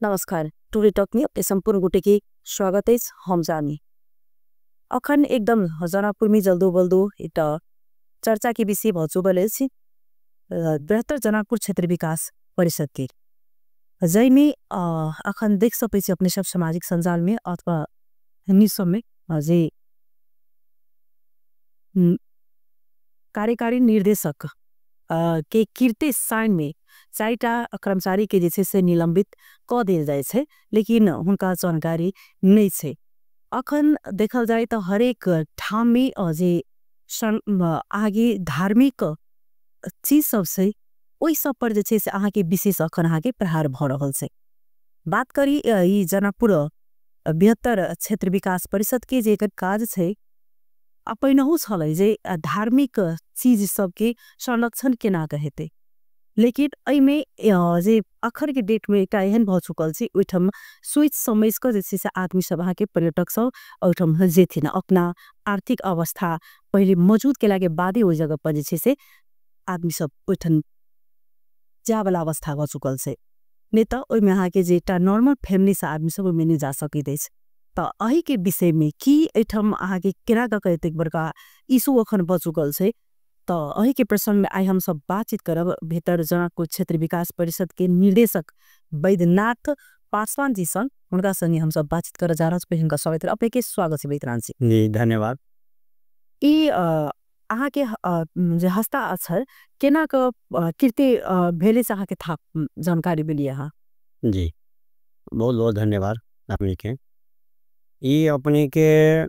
नमस्कार, today talk में अपने संपूर्ण गोटे के स्वागत है। हम जानी अखन एकदम जनकपुर में जल्दो बल्दो एक चर्चा के विषय भ चुकल अछि बृहत्तर जनकपुर क्षेत्र विकास परिषद के, जैमे अखन देख सकै छी अपने सब सामाजिक संजाल में अथवा न्यूज सब में जे कार्यकारी निर्देशक के कीर्ति साइन में 4टा कर्मचारी के जे से निलंबित क देल जाय छै, लेकिन हुनका जानकारी नहीं छै। अखन देखल जाय तो हरेक ठाम में जे आगे धार्मिक चीज सब से ओहि सब पर जे से अहाँ के विशेष अखन अहाँ के प्रहार भ रहल छै। बात करी ई जनकपुर बृहत्तर क्षेत्र विकास परिषद के जे एकर काज छै अपनहु छलै जे धार्मिक चीज सबके संरक्षण केना के हेतै, लेकिन एहिमे जे अखन के डेट में एकटा एहन भ चुकल छै ओहिठाम सोचि समझि कऽ जे छै से आदमी सब अहाँ के पर्यटक सब ओहिठाम जेथिन, अपना आर्थिक अवस्था पहिले मौजूद केला के बादे ओहि जगह पर जे छै से आदमी सब ओहिठाम जायवला अवस्था भ चुकल छै, नहीं तो ओहिमे अहाँ के जे एकटा नॉर्मल फैमिली से आदमी सब ओहिमे नहीं जा सकैत अछि। तो एहि के विषय में की एहिठाम अहाँ के केना कऽ एतेक बड़का इशू अखन भ चुकल छै, तो एहि के प्रसंग में आइ हम सब बातचीत करब भीतर जनकपुर क्षेत्र विकास परिषद के निर्देशक वैद्यनाथ पासवान जी संग। हुनका संगे हम सब बातचीत करऽ जा रहल छी। हुनका स्वागत, अपने के स्वागत छै वैद्यनाथ जी। जी धन्यवाद। ई अहाँ के जे हस्ताक्षर केना के कीर्ति भेले से अहाँ के था जानकारी मिली अहाँ? जी बहुत बहुत धन्यवाद अपने के। ई अपने के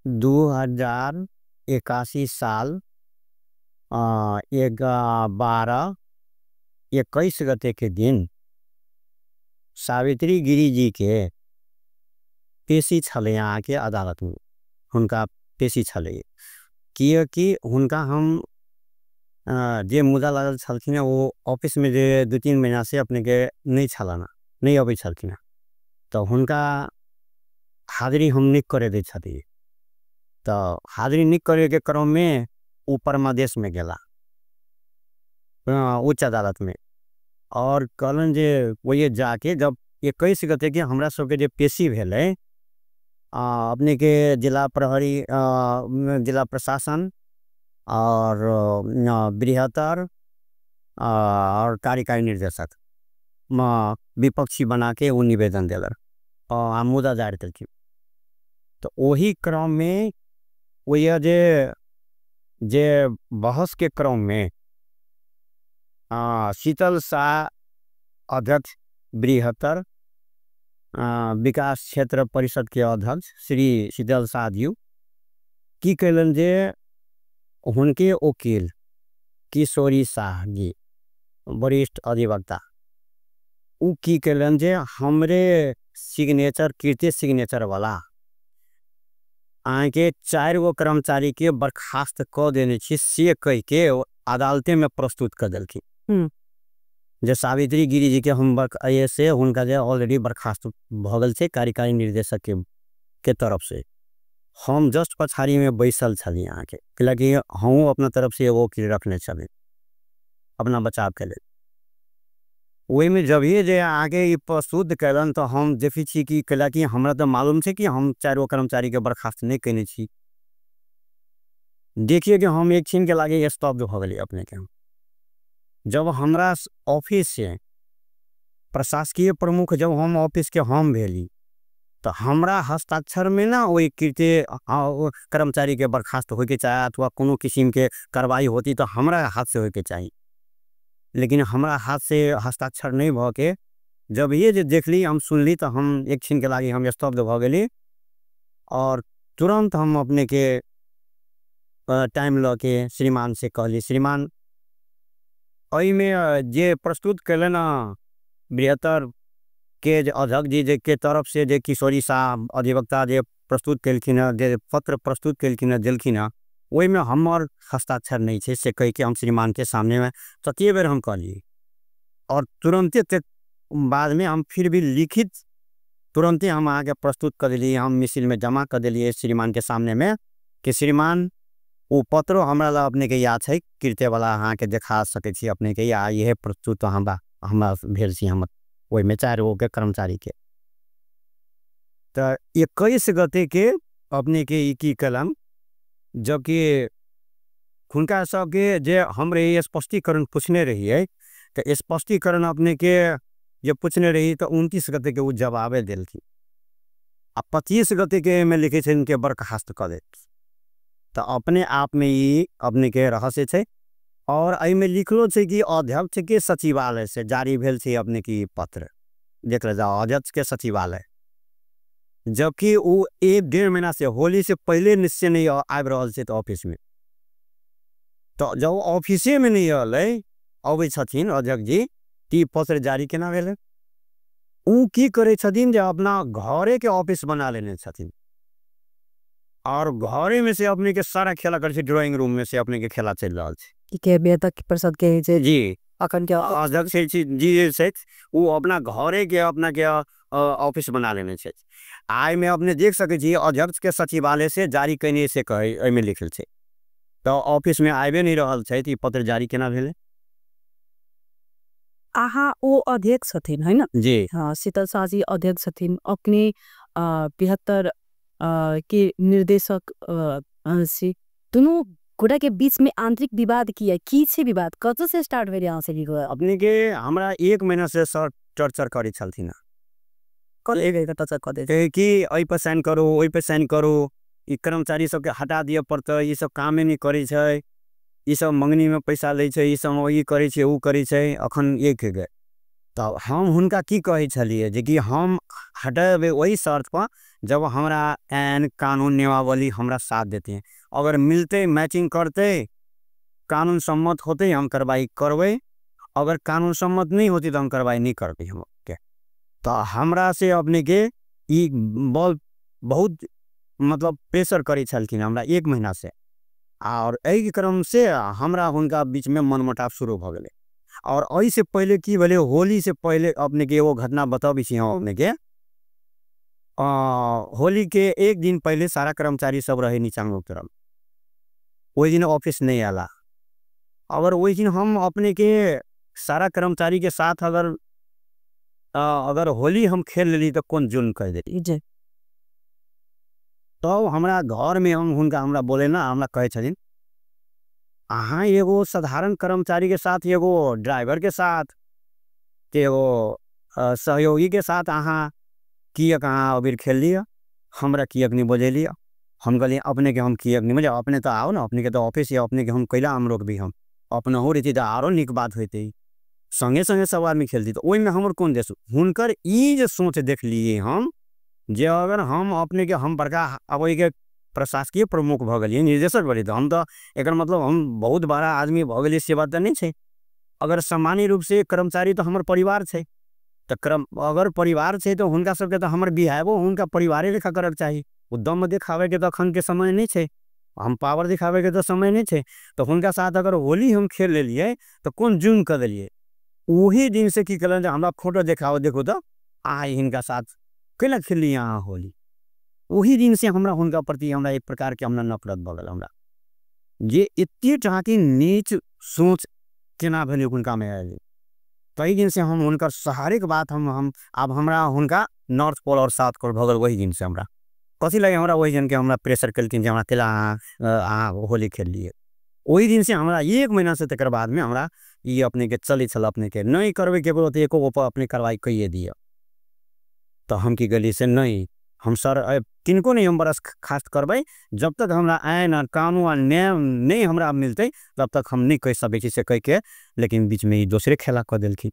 2081 साल 12/21 गते के दिन सावित्री गिरी जी के पेशी छलै यहाँ के अदालत में, हुनका पेशी छलै, कियाकि हुनका हम जे मुद्दा लागल छलखिन वो ऑफिस में जे 2-3 महीना से अपने के नहीं छलाना, नहीं अबै छलखिन, तो हुनका हाजिरी हम निक करे दै छलियै, तो हाजिरी निक करे के क्रम में ऊ परमादेश में गेला उच्च अदालत में, और कहलन जे वही जाके जब 21 गते के हमरा सबके जे पेशी भेलै अपने के जिला प्रहरी जिला प्रशासन और बृहत्तर और कार्यकारी निर्देशक विपक्षी बना के वो निवेदन दिलक आ मुद्दा दायर केलखिन। तो वही क्रम में वही जे जे बहस के क्रम में शीतल शाह अध्यक्ष बृहत्तर विकास क्षेत्र परिषद के अध्यक्ष श्री शीतल शाह जी की कैलन जे हुनके वकील किशोरी शाह जी वरिष्ठ अधिवक्ता उ की कैलन जे हमरे सिग्नेचर कीर्ति सिग्नेचर वाला अहाँ के 4 गो कर्मचारी के बर्खास्त क देने छी से कह के अदालते में प्रस्तुत कर देलखिन। जे सावित्री गिरी जी के हम से हुनका जे ऑलरेडी बर्खास्त भ गेल छै कार्यकारी निर्देशक के तरफ से। हम जस्ट पछाड़ी में बैसल छली अहाँ के, कैलाकि हमहूँ अपना तरफ से एगो वकील रखने छली अपना बचाव के लेल। ओहिमे जभिए जे अहाँ के ई प्रस्तुत कैलन तो हम देखै छी कि कैलाकि हमरा तो मालूम छै कि हम 4 गो कर्मचारी के बर्खास्त नहीं कैने छी। देखिए कि हम एक क्षण के लागे स्तब्ध हो गेली अपने के। जब हमरा ऑफिस से प्रशासकीय प्रमुख जब हम ऑफिस के हम भेली तो हमरा हस्ताक्षर में ना वही कृत्य कर्मचारी के बर्खास्त होके चाहे अथवा कोनो किस्म के कार्रवाई होती तो हमरा हाथ से होके चाही, लेकिन हमरा हाथ से हस्ताक्षर नहीं भ के जब ये जे देखली हम सुनली तो हम एक क्षण के लागे हम स्तब्ध भ गेली और तुरंत हम अपने के टाइम लऽ के श्रीमान से कहली, श्रीमान एहिमे जे प्रस्तुत कैलन बृहत्तर के जे अध्यक्ष जी जे के तरफ से जे किशोरी शाह अधिवक्ता जे प्रस्तुत केलखिन हँ, जे पत्र प्रस्तुत केलखिन हँ देलखिन हँ, ओहिमे हमर हस्ताक्षर नहीं छै से कहि के हम श्रीमान के सामने में ततेक बेर हम कहलियै और तुरंते बाद में हम फिर भी लिखित तुरंते हम अहाँके प्रस्तुत कऽ देलियै, हम मिसिल में जमा कऽ देलियै श्रीमान के सामने में कि श्रीमान ओ पत्रो हमरा लग अपने के याद छै कृत्य वाला अहाँके देखा सकै छी अपने के, या इहे प्रस्तुत हमरा हमरा भेल छी हम ओहिमे 4 गो के कर्मचारी के। तऽ 21 गते के अपने के ई की कलम, जबकि हुनका सबके जे हमरे स्पष्टीकरण पूछने रहियै, तऽ स्पष्टीकरण अपने के जे पूछने रही तऽ 29 गते के ओ जवाबे देलखिन आ 25 गते के एहिमे लिखै छै इनके बर्खास्त कऽ देत। तऽ अपने आप में ई अपने के रहस्य छै। और एहिमे लिखलो छै कि अध्यक्ष के सचिवालय से जारी भेल छै अपने के ई पत्र, देख ले जाओ अध्यक्ष के सचिवालय, जबकि वो 1-1.5 महीना से होली से पहले निश्चय नहीं आबि रहल छै तऽ ऑफिस में। तऽ जब ऑफिसे में नहीं अलै अबै छथिन अध्यक्ष जी, तऽ ई पत्र जारी केना भेलै? ओ की करै छथिन जे अपना घरे के ऑफिस बना लेने छथिन और घरे में से अपने के सारा खेला करै छै, ड्राइंग रूम में से अपने के खेला चलि रहल छै। की के बेतक प्रसाद के छै जी अखन के अध्यक्ष जी जे छथि ओ अपना घरे के अपना के ऑफिस बना लेने छथि। आ एहिमे अपने देख सकै छी अध्यक्ष के सचिवालय से जारी कयने से कहै एहिमे लिखल छै। तऽ ऑफिस में आबि नहि रहल छै तऽ ई पत्र जारी केना भेलै? अहाँ ओ अध्यक्ष छथिन है ना? जी हाँ, शीतल शाह जी अध्यक्ष छथिन, अपने 72 के निर्देशक छी। दुनू गोटा के बीच में आंतरिक विवाद किया की छै? विवाद कतऽ से स्टार्ट भेलै अहाँ से? अपने के हमरा 1 महीना से सर टर्चर करै छलथिन। कि एहि पर साइन करू, ओहि पर साइन करू, ई कर्मचारी सबके हटा दिअ पड़तै, ई सब कामे नहि करै छै, ई सब मंगनी में पैसा लै छै, ई सब ई करै छै ओ करै छै। अखन एक गए तऽ हम हुनका की कहै छलियै जे कि हम हटेबै ओहि शर्त पर जब हमरा ऐन कानून नियमावली हमरा साथ देते, अगर मिलतै मैचिंग करतै कानून सम्मत होतै हम कार्रवाई करबै, अगर कानून सम्मत नहीं होतै तऽ हम कार्रवाई नहीं करबै हम के। तऽ हमरा से अपने के ई बहुत मतलब प्रेशर करै छलखिन हमरा 1 महीना से, और एहि क्रम से हमरा हुनका बीच में मनमुटाव शुरू भऽ गेलै। और एहि से पहले की भेलै, होली से पहले अपने के एगो घटना बताबै छी हम अपने के। होली के 1 दिन पहले सारा कर्मचारी सब रहे नीचा में उतरल, ओहि दिन ऑफिस नहीं आला। अगर ओहि दिन हम अपने के सारा कर्मचारी के साथ अगर होली हम खेल लेली तऽ कोन जुर्म कर देली? तब हमरा घर में हम हुनका हमरा बोले ना, हमरा कहै छथिन अहाँ एगो साधारण कर्मचारी के साथ, एगो ड्राइवर के साथ, एगो सहयोगी के साथ अहाँ किएक अहाँ अबीर खेल लिअ, हमरा किएक नहीं बजेलिअ? हम कहलियै अपने के हम किएक नहीं बजे, अपने तऽ आउ ने, अपने के तऽ ऑफिस यऽ, अपने के हम कैला हम रोकबी, हम अपनहु रहिती तऽ आरो नीक बात होइतै, संगे संगे सब आदमी खेलती, तऽ ओहिमे हमर कोन देश। हुनकर ई जे सोच देखलियै हम जे अगर हम अपने के हम बड़का अब ओहिके प्रशासकीय प्रमुख भऽ गेलियै, निर्देशक भेलियै, तऽ हम तऽ एकर मतलब हम बहुत बड़ा आदमी भऽ गेलियै से बात तऽ नहि छै। अगर सामान्य रूप से कर्मचारी तऽ हमर परिवार छै, तऽ अगर परिवार छै तऽ हुनका सबके तऽ हमर बिहावो हुनका परिवारे लेखा करक चाही। ओ दम देखाबैके तऽ अखन के समय नहि छै, हम पावर दिखाबैके तऽ समय नहि छै, तऽ हुनका साथ अगर होली हम खेल लेलियै तऽ कोन जुर्म कऽ देलियै? ओही दिन से की केलनि जे हमरा फोटो देखाओ, देखू तऽ अहाँ हिनका साथ केना खेललियै अहाँ होली? ओही दिन से हमरा हुनका प्रति हमरा एक प्रकार के हमरा नफरत भऽ गेल। हमरा जे एते टाके नीच सोच केना भेलै हुनका में आयल, ताहि दिन से हम हुनकर सहारे के बात हम आब हमरा हुनका नॉर्थ पोल और साउथ पोल भऽ गेल। वही दिन से हमरा कथी लगे हमरा वही दिन के हमरा प्रेशर केलखिन जे हमरा केला अहाँ होली खेललियै। ओहि दिन से हमरा 1 महीना से तकर बाद में हमरा ई अपने के चलै छल, अपने के नहीं करबै केकरो तऽ एको गो पर अपने कार्रवाई कैये दिअ। तऽ हम की कहलियै से नहीं, हम सर किनको नहीं हम बरस खास्त करबै जब तक हमरा आइन और कानून और न्याय नहीं हमरा मिलतै तब तक हम नहीं कहि सकै छी से कहि के। लेकिन बीच में ई दोसरे खेला कऽ देलखिन।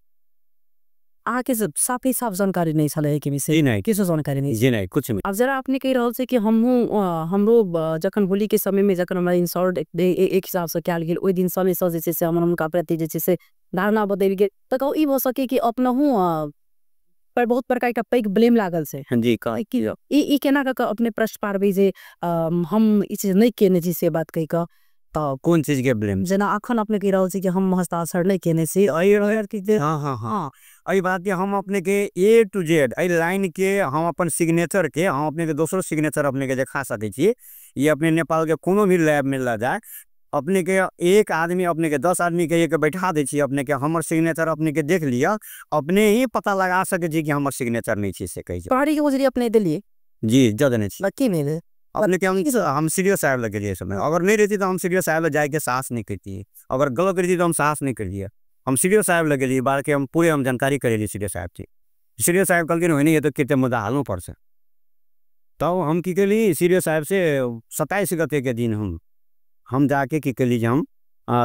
अहाँके साफे साफ जानकारी नहीं छलै एहिके विषय? जी नहीं। किछो जानकारी नहीं? जी नहीं, कुछ नहीं। आब जरा अपने कहि रहल छै कि हमरो जखन होली के समय में जखन हमरा इंसल्ट एक हिसाब से कयल गेल, ओहि दिन समय से जे छै से हमर हुनका प्रति जे छै से धारणा बदलि गेल। तऽ कहू ई भऽ सकै कि अपनहु पर बहुत बड़का एकटा पैघ ब्लेम लागल छै। हाँ जी, कह। की ई केना कऽ अपने प्रश्न पारबै जे हम ई चीज नहीं केने छी से बात कहि कऽ? तऽ कोन चीज के ब्लेम? जेना अखन अपने कहि रहल छी कि हम हस्ताक्षर नहीं केने छी। हाँ, हाँ, हाँ। एहि बात के हम अपने के ए टू जेड एहि लाइन के हम अपन सिग्नेचर के हम अपने के दोसरो सिग्नेचर अपने के देखा सकै छी। ई अपने नेपाल के कोनो भी लैब में लऽ जाय, अपने के एक आदमी अपने के 10 आदमी के एक बैठा दै छी अपने के, हमर सिग्नेचर अपने के देख लिअ, अपने ही पता लगा सकै छी कि हमर सिग्नेचर नहि छै से कहै छै। प्रहरी के उजरी अपने देलियै? जी, दऽ देने छी। की भेलै? अपने के हम सी डी ओ साहब लग गेलियै समय, अगर नहि रहिती तऽ हम सी डी ओ साहब लग जाइके साहस नहि करितियै, अगर गलत रहिती तऽ हम साहस नहि करितियै। हम सी डी ओ साहब लग गेलियै, बार के हम पूरे हम जानकारी करेलियै सी डी ओ साहब के। सी डी ओ साहब कहलखिन होइन ये तऽ कते मुद्दा हाल्नु पर्छ। तब हम की केली, सी डी ओ साहब से 27 गते के दिन हम जाके की केली जे हम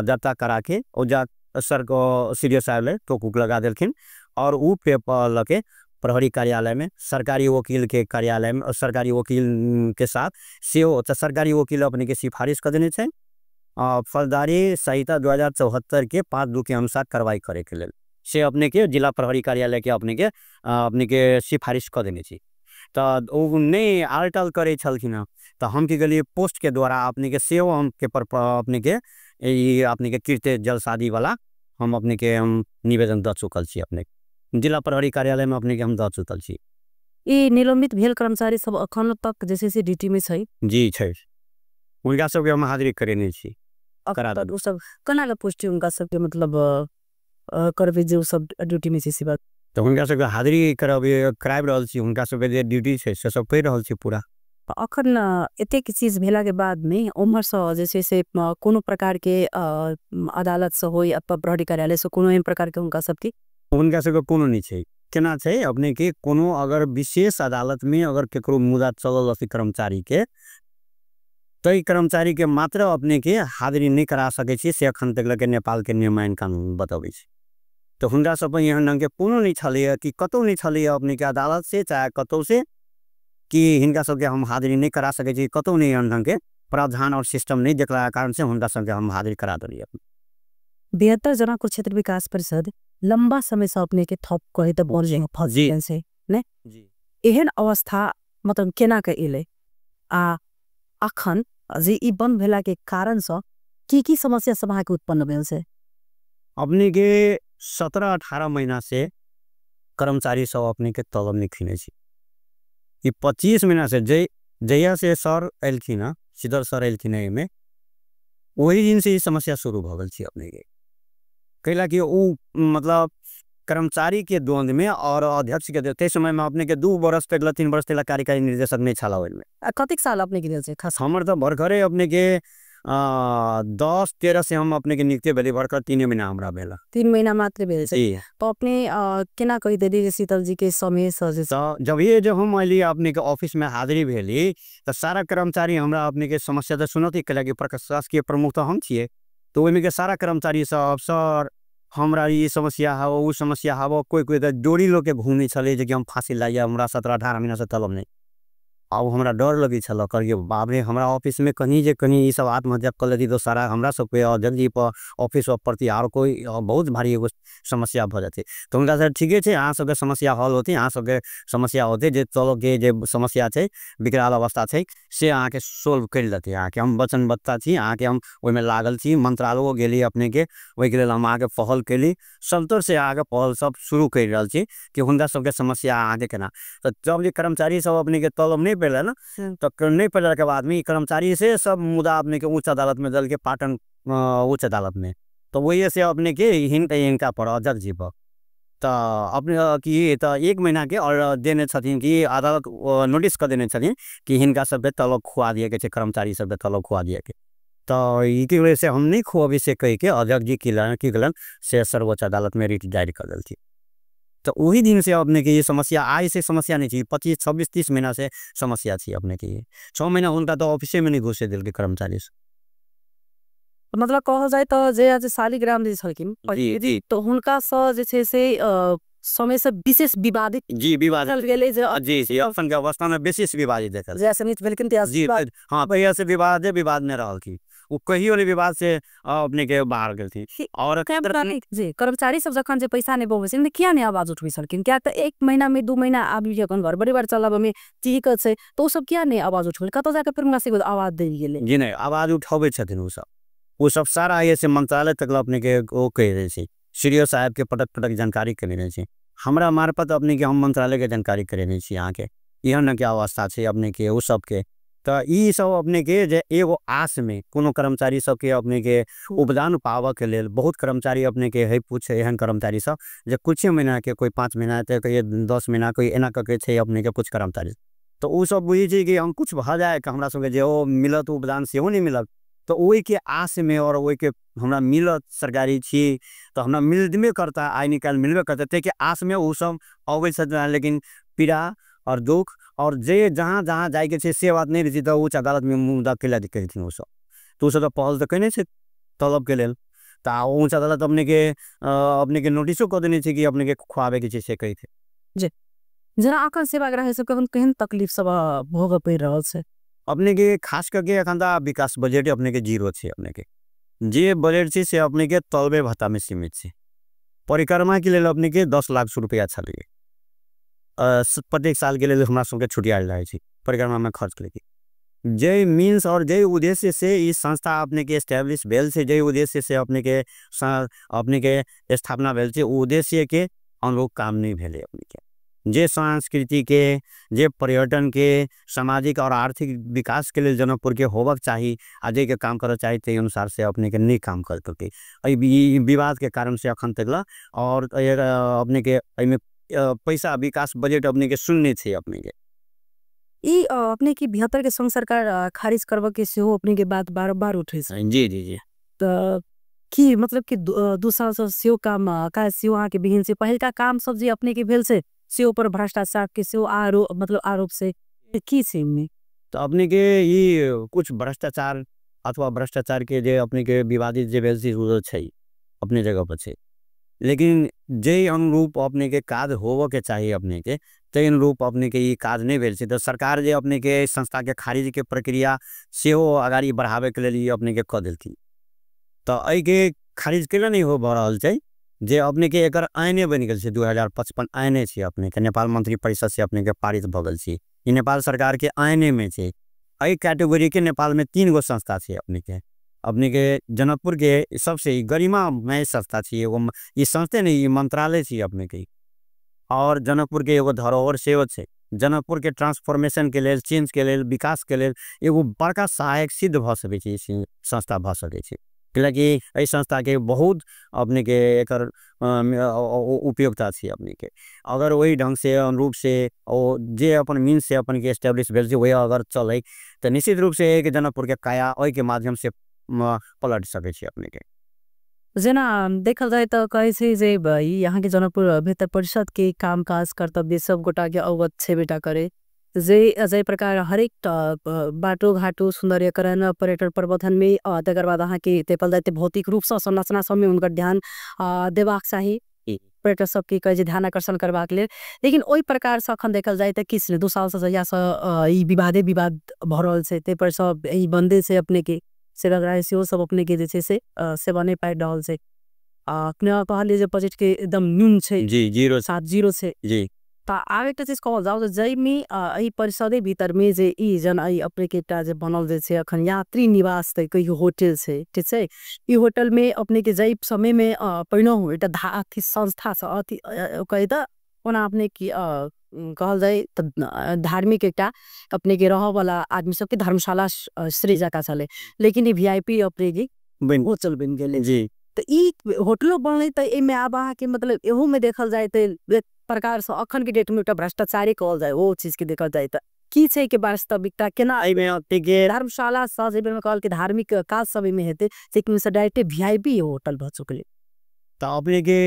दर्ता करा के ओ जा सर को सी डी ओ साहब ले टोक उक लगा देलखिन और उ पेपर लऽ के प्रहरी कार्यालय में सरकारी वकील के कार्यालय में सरकारी वकील के साथ सेहो तऽ सरकारी वकील अपने के सिफारिश कऽ देने छै फौजदारी संहिता 2074 के 5(2) के अनुसार कार्रवाई करे के लेल, से अपने के जिला प्रहरी कार्यालय के अपने के सिफारिश कऽ देने छी। तऽ ओ नहि आलटाल करै छलखिन हँ तऽ हम की केलियै पोस्ट के द्वारा अपने के सेहो हम पेपर पर अपने के ई अपने के कृत्य जलसादी वाला हम अपने के हम निवेदन दऽ चुकल छी, अपने जिला प्रहरी कार्यालय में अपने के हम दऽ चुकल छी। ई निलंबित भेल कर्मचारी सब अखन तक जे छै से ड्यूटी में छै? जी छै, हुनका सबके हम हाजिरी करेने छी। करा ओ सब केना के पुष्टि हुनका सबके मतलब करबै जे ओ सब ड्यूटी में छै से बात? तऽ हुनका सबके हाजिरी कराबि रहल छी, हुनका सबके जे ड्यूटी छै से सब करि रहल छी पूरा। अखन एतेक चीज भेला के बाद में उम्हरसँ जे छै से कोनो प्रकार के अदालत से होय अथवा प्रहरी कार्यालय से कोनो एहन प्रकार के हुनका सबके? हुनका सबके कोनो नहि छै। केना छै अपने के कोनो अगर विशेष अदालत में अगर केकरो मुद्दा चलल अछि कर्मचारी के, तै कर्मचारी के मात्र अपने के हाजिरी नहि करा सकै छी, से अखन तक लके नेपाल के नियम ऐन कानून बतबै छै। तऽ हुनका सब एहन ढंग के कोनो नहि छलैया कि कतौ नहि छलैया अपने के अदालत से चाहे कतौ से कि हिनका सबके हम हाजिरी नहि करा सकै छी, कतौ नहि एहन ढंग के प्रावधान और सिस्टम नहि देखला के कारण से हुनका सबके हम हाजिरी करा देलियै। बेहतर जनकपुर क्षेत्र विकास परिषद लंबा समय से अपने के थप कहे तऽ बोल जे फंस गेल छै ने, एहन अवस्था मतलब केना के एलै आ अखन जे ई बंद भेला के कारण से की की समस्या सब अहाँके उत्पन्न भेल छै? अपने के 17-18 महीना से कर्मचारी सब अपने के तलब नहीं खिने छी। ई 25 महीना से जहिया से सर एलखिन हँ, शीतल सर एलखिन हँ एहिमे, ओहि दिन से ई समस्या शुरू भऽ गेल छै अपने के। कैला कि उ मतलब कर्मचारी के द्वंद में और अध्यक्ष के ताहि समय में अपने के 2 बरस तक 3 बरस तक कार्यकारी निर्देशक नहीं छला ओहिमे। आ कतेक साल अपने के भेल छै खास? हमर तऽ भरखरे अपने के 10-13 से हम अपने के नियुक्ति भेली, भरखर 3 महीना हमरा भेल। 3 महीना मात्र भेल छै। जी। तो अपने केना कहि देली जे शीतल जी के समय से जे तऽ जब ये जब हम अयली अपने के ऑफिस में हाजिरी भेली तऽ सारा कर्मचारी हमरा अपने के समस्या तऽ सुनौती कयलक कि प्रशासकीय प्रमुख तऽ हम छियै, तऽ ओहिमे के सारा कर्मचारी सब सर हमरा ई समस्या हव ओ समस्या हव, कोइ कोइ तऽ डोरी लऽ के घूमै छलै जे कि हम फाँसी लागि जायब, हमरा 17-18 महीना से तलब नहि। आब हमरा डर लगै छल, कहलियै बाप रे हमरा ऑफिस में कहीं जे कहीं ई सब आत्महत्या कऽ लेती तऽ सारा हमरा सबके अध्यक्ष जी पर ऑफिस पर प्रति आर कोई बहुत भारी एगो समस्या भऽ जेतै। तऽ हुनका से ठीके छै अहाँ सबके समस्या हल होतै, अहाँ सबके समस्या होतै जे तलब के जे समस्या छै विकराल अवस्था छै से अहाँके सोल्व करि देतै, अहाँके हम वचनबद्धता छी, अहाँके हम ओहिमे लागल छी। मंत्रालयो गेली अपने के, ओहिके लेल हम अहाँके पहल केली, सबतर से अहाँके पहल सब शुरू करि रहल छी कि हुनका सबके समस्या अहाँके केना। तऽ जब जे कर्मचारी सब अपने के तलब नहि पेलै ने, तऽ नहि पेला के बाद में कर्मचारी से सब मुद्दा अपने के उच्च अदालत में दल के पाटन उच्च अदालत में, तऽ वही से अपने के हिनका पर अध्यक्ष जी पर तऽ अपने कि तऽ 1 महीना के और देने छथिन कि अदालत नोटिस कऽ देने छथिन कि हिनका सबके तलब खुआ दिएके छै, कर्मचारी सबके तलब खुआ दिएके। तऽ ई के वजह से हम नहि खुअबै से कहि के अध्यक्ष जी की केलनि से सर्वोच्च अदालत में रिट दायर कऽ देलथिन। तऽ ओहि दिन से अपने के ये समस्या आइ से समस्या नहीं छै, 25 26 30 महीना से समस्या छै अपने के। 6 महीना हुनका तऽ ऑफिसे में नहीं घुसे देलकै कर्मचारी सब। मतलब कहल जाय तऽ जे आज शालिग्राम जी छलखिन जी, तऽ हुनका से जे छै से समय से विशेष विवादित जी विवाद गेलै जे जी जी अपन के अवस्था में विशेष विवादित देखल जैसे नीत भेलखिन तऽ जी हाँ भैया से विवाद विवाद में रहलखिन, ओ कहियो नहि विवाद से अपने के बाहर गेलथिन। और जी कर्मचारी सब जखन जे पैसा नहि पबै छै किया नहि आवाज उठबै छलखिन? किया तऽ 1 महीना में 2 महीना आबि जखन घर परिवार चलाबऽ में ठीक छै तऽ ओ सब किया नहि आवाज उठबै? कतऽ जाके फेर हुनका सबके आवाज देल गेलै? जी नहि, आवाज उठबै छथिन ओ सब, ओ सब सारा ये से मंत्रालय तक अपने के ओ कहि रहल छै, सी डी ओ साहब के पटक पटक जानकारी करेने छै, हमरा मार्फत अपने के हम मंत्रालय के जानकारी करेने छी अहाँके एहन के अवस्था छै अपने के ओ सबके। तऽ ई सब अपने के जे एगो आस में कोनो कर्मचारी सबके अपने के उपदान पाबऽ के लेल बहुत कर्मचारी अपने के है कुछ एहन कर्मचारी सब जे कुछ महीना के कोई 5 महीना के कोई 10 महीना कोई एना कऽ के छै अपने के कुछ कर्मचारी। तऽ ओ सब बुझै छै कि हम कुछ भऽ जाय हमरा सबके जे ओ मिलत उपदान सेहो नहि मिलत, तऽ ओहिके आस में और ओहिके हमरा मिलत सरकारी छी तऽ हमरा मिलबे करता, आइ निकाल्हि मिलबे करता, ताहिके आस में ओ सब अबै छथिन। लेकिन पीड़ा और दुख और जे जहाँ जहाँ जाइके छै से बात नहि रहै छै, तऽ उच्च अदालत में मुद्दा कैला केलखिन ओ सब, तऽ ओ सब तऽ पहल तऽ केने छै तलब के लेल। तऽ उच्च अदालत अपने के नोटिसो कऽ देने छै कि अपने के खुआबे के छै से कहि के। जी जेना अखन सेवाग्राही सबके केहन तकलीफ सब भोगऽ पड़ि रहल छै? अपने के खास करके एखन तऽ विकास बजट अपने के जीरो छै। अपने के जे बजट छै से अपने के तलबे भत्ता में सीमित छै। परिक्रमा के लेल अपने के 10 लाख रुपया छलै प्रत्येक साल के लेल हमरा सबके छुटियाल जाइ छै परिक्रमा में खर्च करके। जे मीन्स और जे उद्देश्य से ई संस्था अपने के एस्टेब्लिश भेल छै, जे उद्देश्य से अपने के स्थापना भेल छै, ओ उद्देश्य के अनुरूप काम नहीं भेलै अपने के। जे संस्कृति के, जे पर्यटन के, सामाजिक और आर्थिक विकास के लिए जनकपुर के होबक चाही आ जे के काम करऽ चाही ताहि अनुसार से अपने के नहीं काम कर सकते। एहि विवाद के कारण से अखन तक ला और अपने के एहिमे पैसा विकास बजट अपने के शून्य छै अपने के। ई अपने के 72 के संघ सरकार खारिज करबऽ के सेहो अपने के बात बार बार उठै छै। जी जी जी। तऽ की मतलब कि 2 साल से सेहो काम काज सेहो अहाँके विहीन छै। पहिलका काम सब जे अपने के भेल छै से ऊपर भ्रष्टाचार के सेहो आरोप मतलब आरोप से की छै एहिमे? तऽ अपने के ई कुछ भ्रष्टाचार अथवा भ्रष्टाचार के जे अपने के विवादित जे भेल छै ओ छै अपने जगह पर छै, लेकिन जे अनुरूप अपने के काज होबऽ के चाही अपने के ताहि अनुरूप अपने के ई काज नहि भेल छै। तऽ सरकार जे अपने के संस्था के खारिज के प्रक्रिया सेहो अगाड़ी बढ़ाबे के लेल ई अपने के कऽ देलखिन। तऽ एहिके खारिज केना नहि हो भऽ रहल छै जे अपने के एकर आइने बनि गेल छै। 2055 आइने छै अपने के, नेपाल मंत्री परिषद से अपने के पारित भऽ गेल छै। ई नेपाल सरकार के आइने में छै। एहि कैटेगरी के नेपाल में 3 गो संस्था छै अपने के। अपने के जनकपुर के सबसे गरिमामय संस्था छै एगो, ई संस्थे नहीं ई मंत्रालय छै अपने के। और जनकपुर के एगो धरोहर सेहो छै। जनकपुर के ट्रांसफॉर्मेशन के लेल, चेंज के लेल, विकास के लेल एगो बड़का सहायक सिद्ध भऽ सकै छै ई संस्था भऽ सकै छै। कैलाकि एहि संस्था के बहुत अपने के एकर उपयोगिता छै अपने के। अगर वही ढंग से अनुरूप से ओ जे अपन मीन्स से अपन के एस्टेब्लिश भेल छै वही अगर चले तऽ निश्चित रूप से एक जनकपुर के काया ओहि के माध्यम से पलट सकै छै अपने के। जेना देखल जाय तऽ कहै छै जे ई यहाँ के जनकपुर बेहतर परिषद के काम काज कर्तव्य सब गोटा के अवगत छै बेटा करे जे जाहि प्रकार हरेक बाटो घाटो सौंदर्यकरण पर्यटन प्रबंधन में तकर बाद अहाँ के देखल जाय तऽ भौतिक रूप से संरचना सब में हुनकर ध्यान देबाक चाही, पर्यटक सबके कहै छै ध्यान आकर्षण करबाक लेल। लेकिन ओहि प्रकार से अखन देखल जाय तऽ किछु नहि, 2 साल से जहिया से ई विवादे विवाद भऽ रहल छै ताहि पर सब ई बंदे छै अपने के सेवाग्राही सेहो सब अपने के जे छै से सेवा नहि पाबि रहल छै। अपने कहलियै जे बजट के एकदम न्यून छै जी, जीरो 7-0 छै जी। तऽ आब एकटा चीज कहल जाउ जाहिमे एहि परिषदे भीतर में जे ई जन एहि अपने के एकटा जे बनल जे छै अखन यात्री निवास तऽ कहियो होटल छै, ठीक छै, ई होटल में अपने के जाहि समय में पहिनहु एकटा अथी संस्था सँ अथी कही तऽ ओना अपने की कहल जाय तऽ धार्मिक एकटा अपने के रहऽ वाला आदमी सबके धर्मशाला श्री जकाँ छलै, लेकिन ई VIP अपने के होटल बनि गेलै जी। तऽ ई होटलो बनलै तऽ एहिमे आब अहाँके मतलब एहू में देखल जाय तऽ एक प्रकार से अखन के डेट में एकटा भ्रष्टाचारी कहल जाय ओ चीज के देखल जाय तऽ की छै के वास्तविकता केना एहिमे अपने के धर्मशाला सँ जाहि बेर कहल कि धार्मिक काज सब एहिमे हेतै से से डायरेक्टे VIP hotel भऽ चुकलै। तऽ अपने के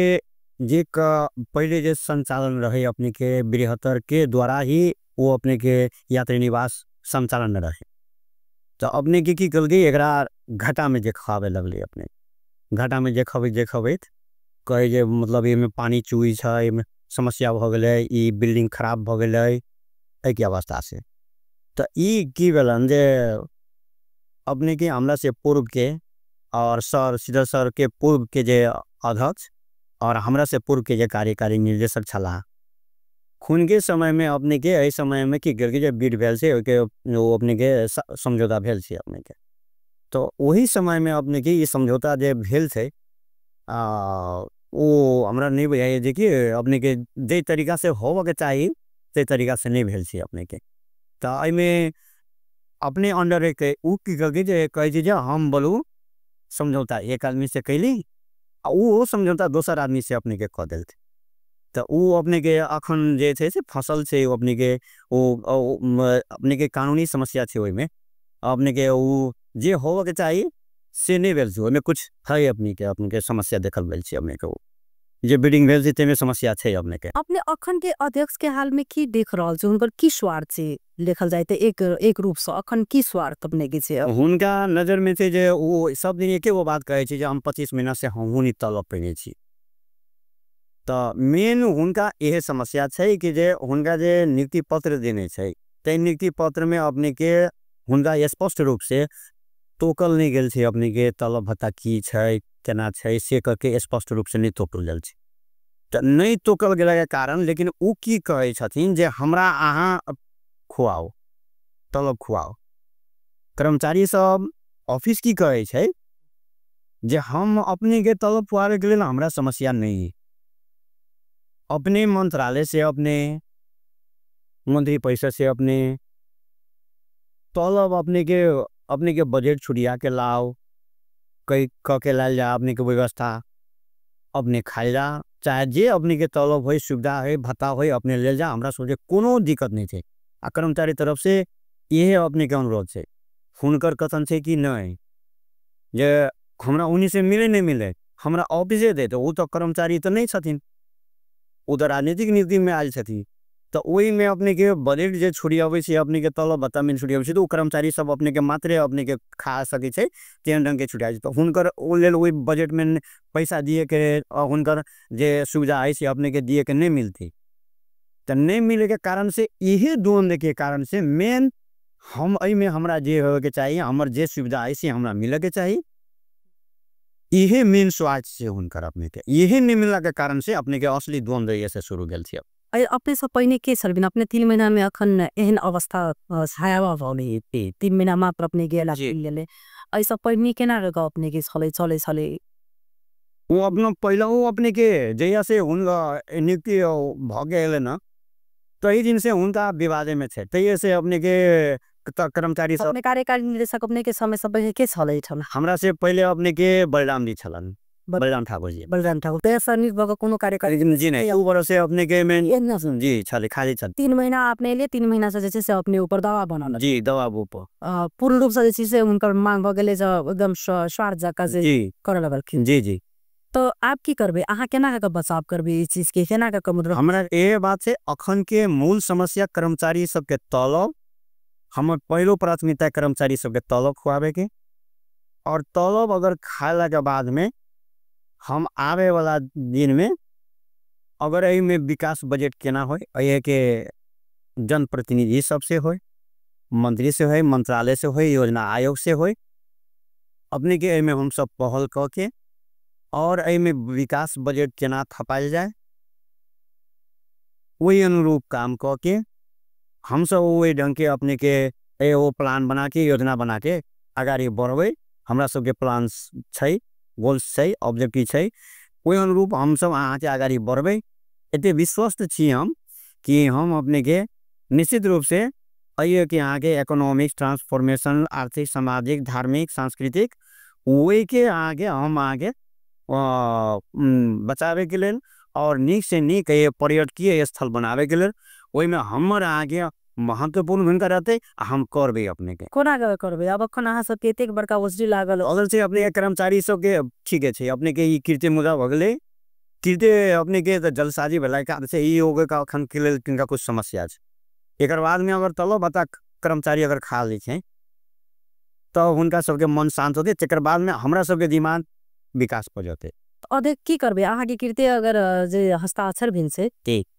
जे पहिले जे संचालन रहे अपने के बृहत्तर के द्वारा ही वो अपने के यात्री निवास संचालन रहे। तऽ अपने के की केलकै एकरा घाटा में देखाबे लगलै। अपने घाटा में देखबैत कहै जे मतलब एहिमे पानि चुइ छै, एहिमे समस्या भऽ गेलै, ई बिल्डिंग खराब भऽ गेलै, एहिके अवस्था से। तऽ ई की भेलन जे अपने के हमरा से पूर्व के और सर सीधर सर के पूर्व के जे अध्यक्ष और हमरा से पूर्व के जे कार्यकारी निर्देशक छलाह, हुनके समय में अपने के एहि समय में की केलकै जे बीट भेल छै ओहिके ओ अपने के समझौता भेल छै अपने के। तऽ ओहि समय में अपने के ई समझौता जे भेल छै ओ हमरा नहि बुझाइए जे कि अपने के जाहि तरीका से होबऽ के चाही ताहि तरीका से नहि भेल छै अपने के। तऽ एहिमे अपने अंडर रखिके ओ की कहलकै जे कहै छै जे हम बोलू समझौता एक आदमी से कैली आ ओ समझौता दोसर आदमी से अपने के कऽ देलकै। तऽ ओ अपने के अखन जे छै से फसल छै, अपने के ओ अपने के कानूनी समस्या छै। ओहिमे अपने के ओ जे होबऽके चाही से नहि भेल छै, ओहिमे कुछ है अपने के समस्या देखल गेल छै। अपने के ओ जे बिल्डिंग भेल छै ताहिमे समस्या छै अपने के। अपने अखन के अध्यक्ष के हाल में की देख रहल छै, हुनकर की स्वार्थ छै? देखल जाय तऽ एक रूप से अखन की स्वार्थ अपने के छै? हुनका नजर में छै जे ओ सब दिन एके गो बात कहै छै जे हम 25 महीना से हमहूँ नहि तलब पेने छी। तऽ मेन हुनका इहे समस्या छै कि जे हुनका जे नियुक्ति पत्र देने छै ताहि नियुक्ति पत्र में अपने के हुनका स्पष्ट रूप से तोकल नहि गेल छै अपने के तलब भत्ता की छै केना छै से करके स्पष्ट रूप से नहि तोकल गेल छै। तऽ नहि तोकल गेलाके कारण लेकिन ओ की कहै छथिन जे हमरा अहाँ खुआउ, तलब खुआउ। कर्मचारी सब ऑफिस की कहै छै जे हम अपने के तलब खुआबैके लेल हमरा समस्या नहि है, अपने मंत्रालय से अपने मंत्री परिषद से अपने तलब अपने के बजट छुड़िया के लाओ, कई क के लायल जा, अपने के व्यवस्था अपने खायल जा, चाहे जे अपने के तलब होय सुविधा होय भत्ता होय अपने लेल जा, हमरा सोचे कोनो दिक्कत नहीं छै। आ कर्मचारी तरफ से इहे अपने के अनुरोध छै। हुनकर कथन छै कि नहीं जे हमरा उन्हीं से मिले नहीं मिले, हमरा ऑफिसे दे, तो वो तो कर्मचारी तो नहीं छथिन, वो तो राजनीतिक नीति में आयल छथिन। तो वही में अपने के बजट जे छुड़ियाबै छै अपने के तलब भत्ता में छुड़ियाबै छै, तो वो कर्मचारी सब अपने के मात्रे अपने के खा सकै छै तेहन ढंग के छुड़िया छै। तो हुनकर ओ लेल ओहि बजट में पैसा दिए के हुनकर जे सुविधा है से अपने के दिए के नहीं मिलती। तो नहीं मिले के कारण से इहे द्वंद्व के कारण से मेन हम एहिमे हमरा जे होवे के चाही, हमर जे सुविधा है से हमरा मिले के चाही, इहे मेन स्वार्थ से हुनकर अपने के इहे नहीं मिलला के कारण से अपने के असली द्वंद्व ये से शुरू गेल छै। अपने से पहिने के छलखिन? अपने 3 महीना में अखन एहन अवस्था छायावा भऽ गेलै, 3 महीना मात्र अपने गेला गेलै, एहिसँ पहिने केना रह अपने के छलै चलै छलै? ओ अपना पहिला ओ अपने के जहिया से हुनका नियुक्ति भऽ गेलै ने तही दिन से हुनका विवादे में छै, तहिए से अपने के कर्मचारी सब अपने कार्यकारी निदेशक अपने के समय सब के छलै एहिठाम? हमरा से पहिले अपने के बलराम जी छलन, बलराम ठाकुर जी। बलराम ठाकुर तेसर नियुक्त भऽ कऽ कोनो कार्यकारी जी नहीं, ऊ बरस से अपने के मेन जी छलै, खाली छल। 3 महीना अपने एलियै, 3 महीना से जे छै से अपने ऊपर दबाव बनल जी, दबाव ऊपर पूर्ण रूप से जे छै से हुनकर मांग भऽ गेलै जे एकदम स्वार्थ जकाँ से करऽ लगलखिन जी जी। तो आप की करबै, अहाँ केना कऽ बचाव करबै ई चीज के, केना कऽ मतलब? हमरा ए बात छै अखन के मूल समस्या कर्मचारी सबके तलब, हमर पहिलो प्राथमिकता कर्मचारी सबके तलब खुआबे के, और तलब अगर खाला के बाद में हम आवे वाला दिन में अगर एहिमे विकास बजट केना होय, एहि के जनप्रतिनिधि सबसे होय, मंत्री से होय, मंत्रालय से होय, योजना आयोग से होय, अपने के एहिमे हम सब पहल कऽ के और एहिमे विकास बजट केना थपायल जाय ओहि अनुरूप काम कऽ के हमसब ओहि ढंग के अपने के एगो प्लान बना के योजना बना के अगाडि बढ़बै। हमरा सबके प्लान छै, गोल्स छै, ऑब्जेक्टिव छै, ओहि अनुरूप हमसब अहाँके अगाडि बढ़बै। एते विश्वस्त छी हम कि हम अपने के निश्चित रूप से एहि के अहाँके इकोनॉमिक ट्रांसफॉर्मेशन, आर्थिक, सामाजिक, धार्मिक, सांस्कृतिक ओहि के अहाँके हम अहाँके बचाबे के लेल और नीक से नीक पर्यटकीय स्थल बनाबे के लेल ओहिमे हमर अहाँके महत्वपूर्ण भूमिका रहतै आ हम करबै अपने के। कोना करबै? आब अखन अहाँ सबके एतेक बड़का ओसरी लागल अगर छै अपने के कर्मचारी सबके ठीके छै, अपने के ई कृत्य मुद्दा भऽ गेलै, कृत्य अपने के तऽ जलसाजी भेला के से ई हो गेल अखन के लेल तिनका कुछ समस्या छै। एकर बाद में अगर तलब भत्ता कर्मचारी अगर खा लै छै तऽ हुनका सबके मन शान्त होतै, तकर बाद में हमरा सबके दिमाग विकास पर जेतै। अध्यक्ष की करबै अहाँके कृत्य अगर जे हस्ताक्षर भेल छै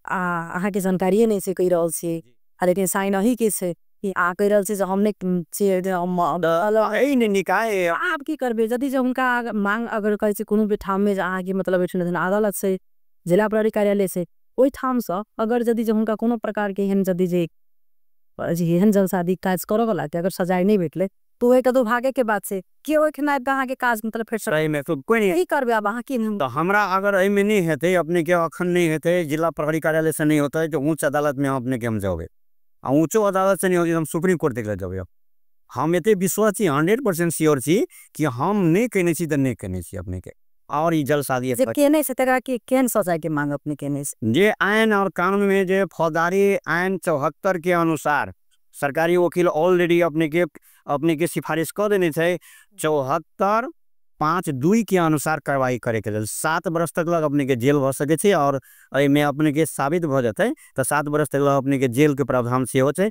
आ अहाँके जानकारिए नहि छै कहि रहल छियै, आ लेकिन साइन अही के छै कि अहाँ कहि रहल छियै जे हम नहि छियै, एहि निकाय आब की करबै यदि जे हुनका मांग अगर कहै छै कोनो भी ठाममे जे अहाँके मतलब एहिठाम अदालत छै, जिला प्रहरी कार्यालय छै, ओहि ठामसँ अगर यदि जे हुनका कोनो प्रकारके एहन यदि जे एहन जलसादी काज करऽवला के अगर सजाय नहि भेटलै तो ओ एकटा दुर्भाग्यके बात छै कि ओहिठिना आबि कऽ अहाँके काज मतलब फेर एहिमे कोइ की करबै आब अहाँ की? तऽ हमरा अगर एहिमे नहि हेतै अपने के अखन नहि हेतै, जिला प्रहरी कार्यालय से नहि होतै तऽ ऊँच अदालत में अपने के हम जेबै, आ ऊँचो अदालत से नहि होतै हम सुप्रीम कोर्ट तक जेबै। हम एते विश्वास छी, 100% श्योर छी कि हम नहि केने छी तऽ नहि केने छी अपने के। और ई जलसादी जे केने छै तकरा के केहन सजाय के मांग अपने केने छै? जे आइन और कानून में जे फौजदारी आइन 74 के अनुसार सरकारी वकील ऑलरेडी अपने के सिफारिश कऽ देने छै, 74(5)(2) के अनुसार कार्रवाई करे के लेल 7 वर्ष तक लग अपने के जेल भऽ सकै छै। और एहिमे अपने के साबित भऽ जेतै तऽ 7 वर्ष तक लग अपने के जेल के प्रावधान सेहो छै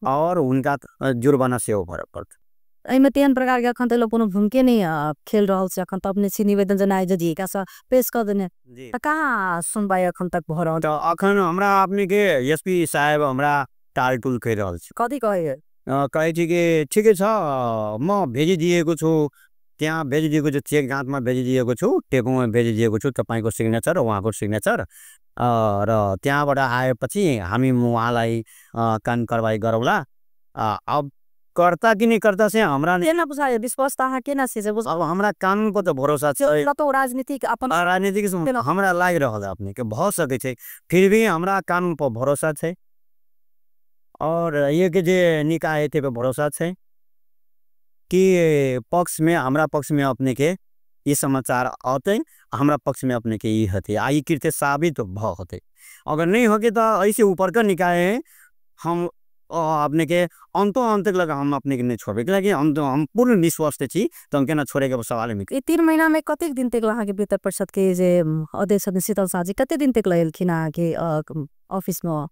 और हुनका जुर्माना सेहो भरऽ पड़तै। एहिमे तेहन प्रकार के अखन तक कोनो भूमिके नहि खेल रहल छै। अखन तऽ अपने छी निवेदन जना जे पेश कऽ देने, तऽ कहाँ सुनवाई अखन तक भऽ रहल? तऽ अखन हमरा अपने के एसपी साहेब हमरा टाल टूल कहि रहल छै। कथी कहैए? कहै छी कि ठिकै छ, म भेजिदिएको छु, त्यहाँ भेजिदिएको छु, चेक जाँचमा भेजिदिएको छु, टेकुमा भेजिदिएको छु तपाईँको सिग्नेचर, उहाँको सिग्नेचर र त्यहाँबाट आएपछि हामी उहाँलाई कानुन कारवाही गरौँला। अब कर्ता कि नहि कर्ता से हमरा केना बुझाइए? विश्वास तऽ अहाँ केना छै जे अब हमरा कानुन पर तऽ भरोसा छै। कतौ राजनीतिक अपन राजनीतिक हमरा लागि रहल है अपने के भऽ सकै छै, फिर भी हमरा कानुन पर भरोसा छै और ये के जे निकाय है पे भरोसा छै कि पक्षमे, हमरा पक्षमे अपने के ई समाचार औतै, हमरा पक्षमे अपने के ई हेतै आ ई कृत्य साबित भऽ होतै। अगर नहि होके तऽ ऐसे ऊपर का निकाय हम अपने के अन्तो अन्त लग हम अपने के नहि छोड़बै, कियाकि हम पूर्ण विश्वस्त छी तऽ हम केना छोड़ेके सवाल नहि। ई 3 महिनामे कतेक दिन तक अहाँके वृत्त परिषद के जे अध्यक्ष छथिन शीतल शाहजी, कते दिन तक एलखिन अहाँके ऑफिसमे?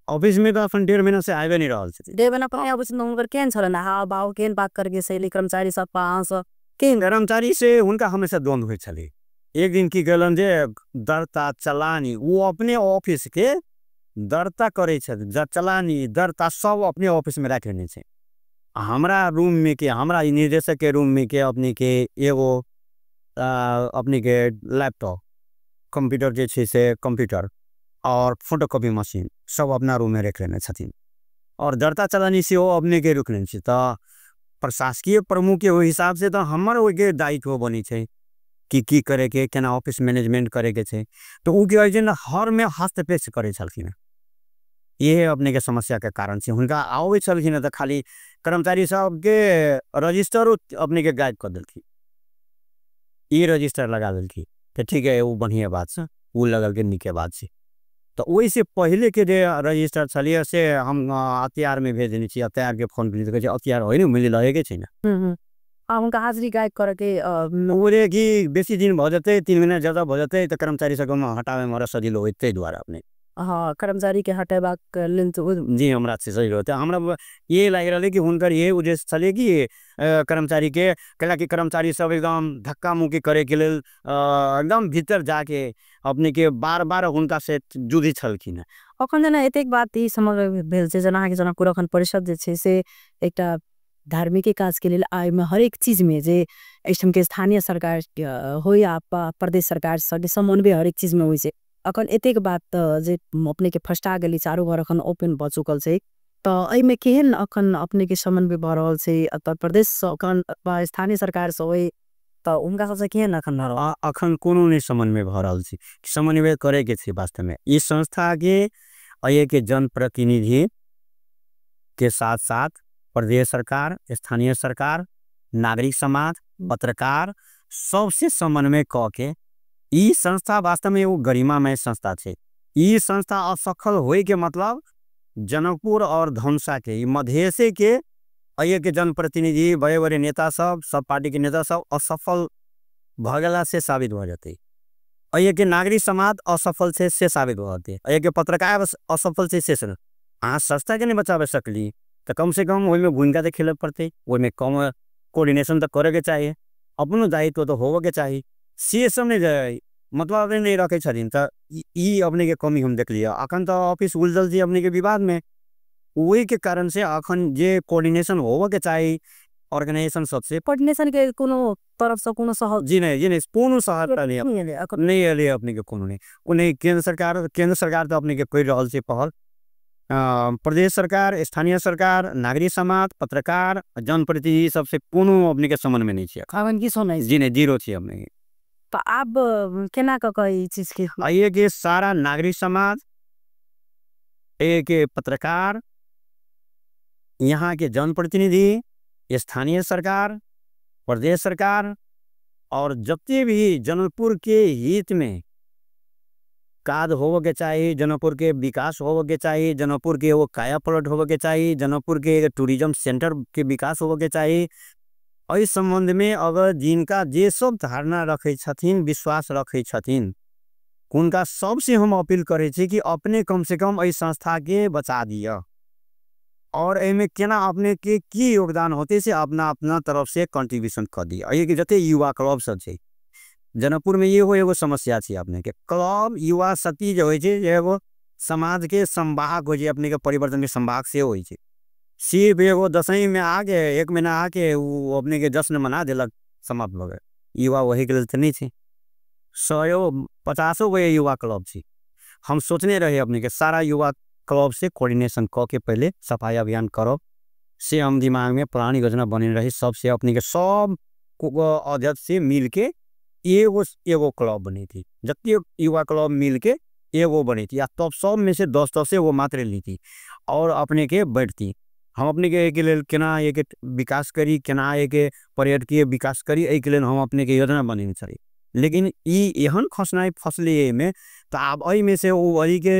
ऑफिसमे तऽ अखन 1.5 महिना से आबे नहि रहल छथिन। 1.5 महिना पहिने अबै छथिन, हुनकर केहन छलनि हाव भाव, केहन बात करके शैली, कर्मचारी सब अहाँसँ केहन? कर्मचारी से हुनका हमेशा द्वंद्व होइ छलै। एक दिन की केलनि जे दर्ता चलानी ओ अपने ऑफिस के दर्ता करै छथि, चलानी दर्ता सब अपने ऑफिसमे राखि लेने छै। हमरा रूममे के, हमरा निर्देशक के रूममे के अपने के एगो अपने के लैपटॉप कम्प्यूटर जे छै से कम्प्यूटर और फोटोकॉपी मशीन सब अपना रूममे राखि लेने छथिन और दर्ता चलानी सेहो अपने के रखि लेने छै। तऽ प्रशासकीय प्रमुखके ओहि हिसाबसँ तऽ हमर ओहिके दायित्व बनै छै कि की करैके, केना ऑफिस मैनेजमेंट करैके छै। तऽ ओ की होइ छै ने, हरमे हस्तक्षेप करै छलखिन। इहे अपनेके समस्याके कारण छै। हुनका आबै छलखिन तऽ खाली कर्मचारी सबके रजिस्टरो अपनेके गायब कऽ देलखिन, ई रजिस्टर लगा देलखिन तऽ ठीक है, ओ बढ़िआँ बात छै, ओ लगलके नीके बात छै। तऽ ओहिसँ पहिलेके जे रजिस्टर छलियै से हम अख्तियारमे भेज देने छी। अख्तियारके फोन केली तऽ कहै छै अख्तियार होइन, मैले लगेकै छैन। आ हुनका हाजिरी गायब करऽके ओ कि बेसी दिन भऽ जेतै, 3 महिना ज्यादा भऽ जेतै तऽ कर्मचारी सबके हटाबैमे हमरा सजिलो होइत, ताहि दुआरे अपने हँ, कर्मचारीके हटेबाक लेल जी हमरा से सही होतै। हमरा ये लागि रहलै कि हुनकर इहे उद्देश्य छलै कि कर्मचारीके, कैलाकि कर्मचारी सब एकदम धक्का मुक्की करैके लेल एकदम भीतर जाके अपनेके बार बार हुनका से जुझै छलखिन हेँ। अखन जेना एतेक बात ई समग्र भेल छै, जेना अहाँके जनकपुर अखन परिषद जे छै से एकटा धार्मिके काजके लेल आ एहिमे हरेक चीजमे जे एहिठामके स्थानीय सरकार हो या प्रदेश सरकार सबके समन्वय हरेक चीजमे होइ छै। अखन एतेक बात जे अपनेके फस्टा गेलै, चारू भर अखन ओपन भऽ चुकल छै, तऽ एहिमे केहन अखन अपनेके समन्वय भऽ रहल छै? एतऽ प्रदेश अखन स्थानीय सरकार से होइ तऽ हुनका सबसँ केहन अखन भऽ रहल? अखन कोनो नहि समन्वय भऽ रहल छै। समन्वय करैके छै वास्तवमे ई संस्थाके, एहिके जनप्रतिनिधि के साथ साथ प्रदेश सरकार, स्थानीय सरकार, नागरिक समाज, पत्रकार सबसे समन्वय कऽ के। ई संस्था वास्तवमे एगो गरिमामय संस्था छै। ई संस्था असफल होइके मतलब जनकपुर और धनुषाके, ई मधेशेके एहिके जनप्रतिनिधि, बड़े बड़े नेता सब, सब पार्टीके नेता सब असफल भऽ गेला से साबित भऽ जेतै। एहिके नागरिक समाज असफल छै से साबित भऽ जेतै। एहिके पत्रकार असफल छै से। अहाँ संस्थाके नहि बचाबे सकली तऽ कमसँ कम ओहिमे भूमिका तऽ खेलऽ पड़तै, ओहिमे कम कोर्डिनेशन तऽ करैके चाही, अपनो दायित्व तऽ होबऽके चाही। से सब नहि मतलब नहि रखै छथिन। तऽ ई अपनेके कमी हम देखलियै। अखन तऽ ऑफिस उलझल छै अपनेके विवादमे, ओहिके कारण से अखन जे कोर्डिनेशन होबऽके चाही ऑर्गेनाइजेशन सबसे कोर्डिनेशन के कोनो तरफसँ कोनो सहज जी नहि, जी नहि, कोनो सहायता नहि नहि एलै अपनेके, कोनो नहि, कोनो केन्द्र सरकार। केन्द्र सरकार तऽ अपनेके करि रहल छै पहल। प्रदेश सरकार, स्थानीय सरकार, नागरिक समाज, पत्रकार, जनप्रतिनिधि सबसे कोनो अपनेके समन्वय नहि छै। अखन किछो नहि? जी नहि, जीरो छै अपनेके। तऽ आब केना कऽ कऽ ई चीजके के सारा नागरिक समाज, के पत्रकार, यहाँ के जनप्रतिनिधि स्थानीय सरकार, प्रदेश सरकार और जते भी जनकपुर के हित में काज होवे के चाही, जनकपुर के विकास होवे के चाही, जनकपुर के एगो काया पलट होवे के चाही, जनकपुर के टूरिज्म सेंटर के विकास होवे के चाही, एहि सम्बन्ध में अगर जिनका जे सब धारणा रखै छथिन, विश्वास रखै छथिन, हुनका सबसे हम अपील करै छी कि अपने कम से कम एहि संस्था के बचा दिअ और एहिमे केना अपने के की योगदान होतै से अपना अपना तरफ से कंट्रीब्यूशन कऽ दिअ। एहिके जते युवा क्लब सब छै जनकपुर में, इहो एगो समस्या छै अपने के क्लब युवा शक्ति जे होइ छै एगो समाज के संवाहक होइ छै, अपने के परिवर्तन के संवाहक से होइ छै। सिर्फ एगो दसवीं में आके एक महीना आके वो अपने के जश्न मना देलक, समाप्त भऽ गेल। युवा वही के लेल तऽ नहि छै। 150 गो युवा क्लब छै। हम सोचने रही अपने के सारा युवा क्लब से कोऑर्डिनेशन कऽ के पहले सफाई अभियान करब, से हम दिमाग में प्लान योजना बनेने रही। सबसे अपने के सब अध्यक्ष से मिल के एगो एगो क्लब बनेती, जते युवा क्लब मिल के एगो बनेती, या तब सब में से 10-10 एगो मात्र लीती और अपने के बैठती। हम अपने के एहिके लेल केना एहिके विकास करी, केना एहिके पर्यटकीय विकास करी, एहिके लेल हम अपने के योजना बनेने छली। लेकिन ई एहन खसनाइ फसलै एहिमे तऽ आब एहिमे से ओ एहिके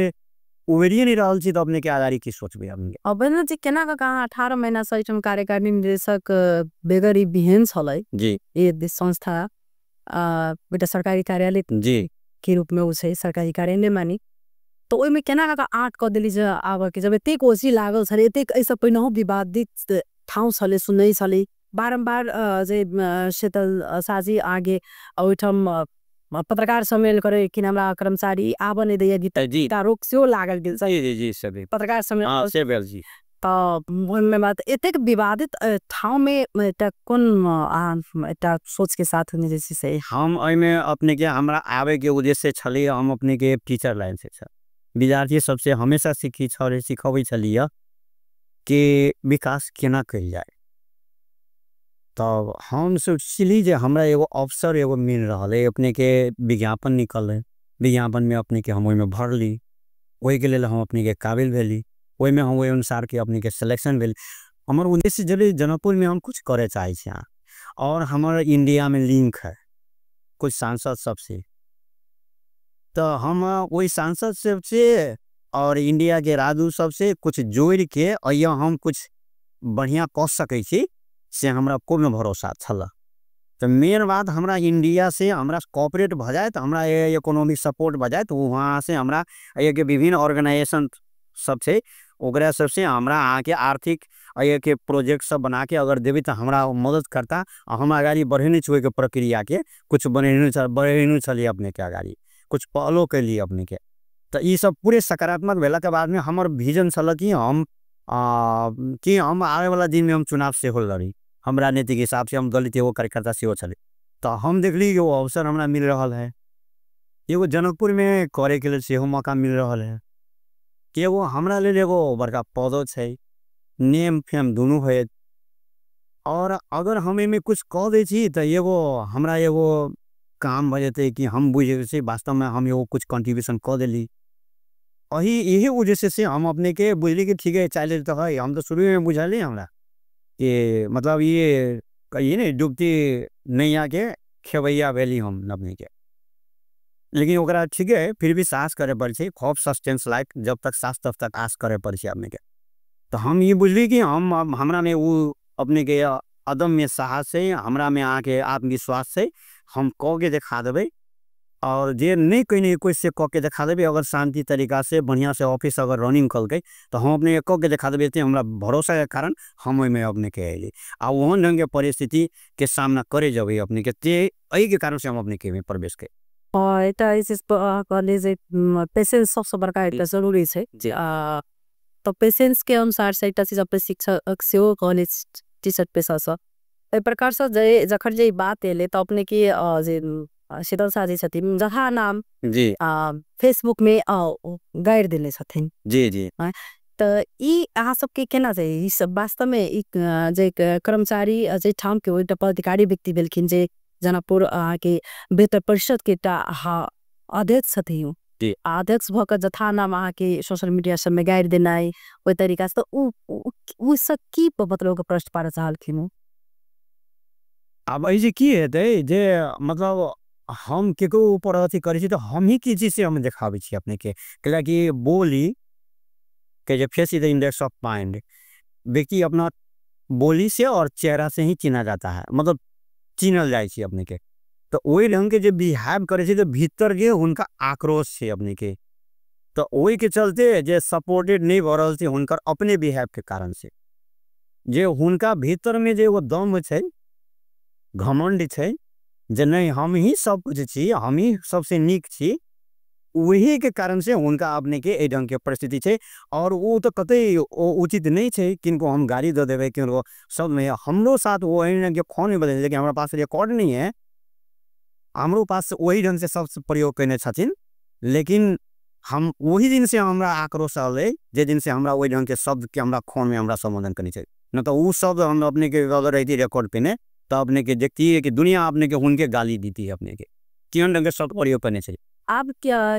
उबरिए नहि रहल छी तऽ अपने के आगाड़ी की सोचबै अपने। अबे जे केना कऽ अहाँ 18 महीना से एहिठाम कार्यकारी निदेशक बेगर ई विहीन छलै जी ई संस्था, बेटा सरकारी कार्यालय जी के रूप में ओ छै, सरकारी कार्यालय मानी, तऽ ओहिमे केना कऽ आँट कऽ देली जे आबऽ के, जब एतेक ओसी लागल छलै, एतेक एहिसँ पहिनहु विवादित ठाउँ छलै, सुनै छलै बारम्बार जे शीतल साजी आगे ओहिठाम पत्रकार सम्मेलन करे कि हमरा कर्मचारी आबऽ नहि दैया, गीता रोक सेहो लागल गेल जी जी जी पत्रकार सम्मेलन से भेल जी। तऽ ओहिमे बात एतेक विवादित ठाउँ में एकटा कोन एकटा सोच के साथ जे छै से हम एहिमे अपने के हमरा आबे के उद्देश्य छलै, हम अपने के टीचर लाइन से छल, विद्यार्थी सबसे हमेशा सीखी छलै, सिखबै छलियै कि विकास केना कयल जाय। तब हम सोचली जे हमरा एगो अवसर एगो मिल रहल है, अपने के विज्ञापन निकल, विज्ञापन में अपने के हम ओहिमे भरली, ओहिके लेल हम अपने के काबिल भेली, ओहिमे हम ओहि अनुसार के अपने के सिलेक्शन भेल। हमर उद्देश्य जे जनकपुर में हम कुछ करे चाहै छी और हमर इंडिया में लिंक है कुछ सांसद सबसे, तो हम वही सांसद सबसे और इंडिया के राजदूत सबसे कुछ जोड़ के अइया हम कुछ बढ़िया कऽ सकै छी, से हमरा पूर्ण भरोसा छल। तऽ मेन बात हमरा इंडिया से हमरा कॉपरेट भऽ जाय, तऽ हमरा इकोनॉमिक सपोर्ट भऽ जाय, तऽ वहाँ से हमरा एहिके विभिन्न ऑर्गेनाइजेशन सब छै ओकरा सबसे हमरा अहाँके आर्थिक एहिके प्रोजेक्ट सब बना के अगर देबै तऽ हमरा मदद करता। आ हम अगाड़ी बढ़ेने छी ओहिके प्रक्रिया के कुछ बनेने छलियै अपने के अगाड़ी, कुछ पहलो कैलियै अपने के। तऽ ई सब पूरे सकारात्मक भेला के बाद में हमर विजन छल कि हम आबे वाला दिन में हम चुनाव सेहो लड़ी, हम राजनीतिक हिसाब से हम दलित एगो कार्यकर्ता सेहो छली। तऽ हम देखली एगो अवसर हमरा मिल रहल है, एगो जनकपुर में करे के लेल सेहो मौका मिल रहल है, एगो हमरा लेल एगो बड़का पदो छै, नेम फेम दुनू होयत, और अगर हम एहिमे कुछ कऽ दै छी तऽ एगो हमरा एगो काम भऽ जेतै कि हम बुझि छी वास्तव में हम एगो कुछ कंट्रीब्यूशन कऽ देली। यही उद्देश्य से हम अपने के बुझली कि ठीक है चैलेंज तो है। हम तो शुरू में बुझली हमरा कि मतलब ये कहिए ने डूबती नैया के खेवैया भेली हम अपने के, लेकिन ओकरा ठीक है फिर भी साहस करे पड़ै छै, खौफ सस्टेंस लाइफ, जब तक साहस तब तक आस करे पड़ै छै अपने के। तऽ हम ई बुझली कि हम हमरा में वो अपने के अदम्य साहस है, हमरा में अहाँके आत्मविश्वास छै, हम कऽ के देखा देबै और जे नहीं कहीं कोई से कऽ के देखा देबै। अगर शांति तरीका से बढ़िया से ऑफिस अगर रनिंग कलकै तो हम अपने कऽ के देखा देबै, हमरा भरोसा के कारण हम ओहिमे अपने के अयली आ ओहन ढंग के परिस्थिति के सामना करे जबै अपने के, ते एहि के कारण से हम अपने के में प्रवेश के। एकटा एहि चीज पर कहलियै जे पेशेंस सबसँ बड़का एकटा जरूरी छै। तऽ पेशेंस के अनुसार से एकटा चीज अपने शिक्षक सेहो कहने टीचर पेशासँ एहि प्रकारसँ जे जखन जे बात एलै तऽ अपने के जे शीतल साह जी छथिन जहाँ नाम जी फेसबुक में गारि देने छथिन जी जी, तऽ ई अहाँ सबके केना छै? ई सब वास्तव में ई जे कर्मचारी जे ठाम के एकटा पदाधिकारी व्यक्ति भेलखिन जे जनकपुर अहाँके बेहतर परिषद के एकटा अध्यक्ष छथिन, आ अध्यक्ष भऽ कऽ जथा नाम अहाँके सोशल मीडिया सबमे गारि देनाइ ओहि तरीका से, तऽ ओ सब की मतलब प्रश्न पारऽ चाहलखिन ओ? आब एहि जे की हेतै जे मतलब हम केकरो ऊपर अथी करै छी तऽ हमही की छी से हम देखाबै छी अपनेके, कैलाकि बोली के जे face is the index of mind, व्यक्ति अपना बोली से और चेहरा से ही चिन्हा जाता है, मतलब चिन्हल जाइ छै अपनेके। तऽ ओहि ढङ्गके जे बिहेव करै छै तऽ भीतरके हुनका आक्रोश छै अपनेके, तऽ ओहिके चलते जे सपोर्टेड नहि भऽ रहल छै हुनकर अपने बिहेवके कारण से, जे हुनका भीतरमे जे एगो दम छै, घमण्ड छै जे नहि हम ही सब कुछ छी, हम ही सबसे नीक छी, ओहिके कारण से हुनका अपनेके एहि ढङ्गके परिस्थिति छै। और ओ तऽ कतै ओ उचित नहि छै किनको हम गाली दऽ देबै किनको सबमे। हमरो साथ ओ एहन ढङ्गके फोन बजेने, लेकिन हमरा पास रिकॉर्ड नहीं है, हमरो पास ओही ढङ्ग से सब प्रयोग कयने छथिन, लेकिन हम ओही दिन से हमरा आक्रोश रहलै जे दिन से हमरा ओहि ढङ्गके शब्दके हमरा फोनमे हमरा सम्बोधन करने छै, नहि तऽ ओ शब्द हम अपनेके अगर रहिती रिकॉर्ड कयने तऽ अपनेके देखतियै कि दुनिया अपनेके हुनके गाली दीती अपनेके केहन ढङ्गके शब्द प्रयोग करने छै। आब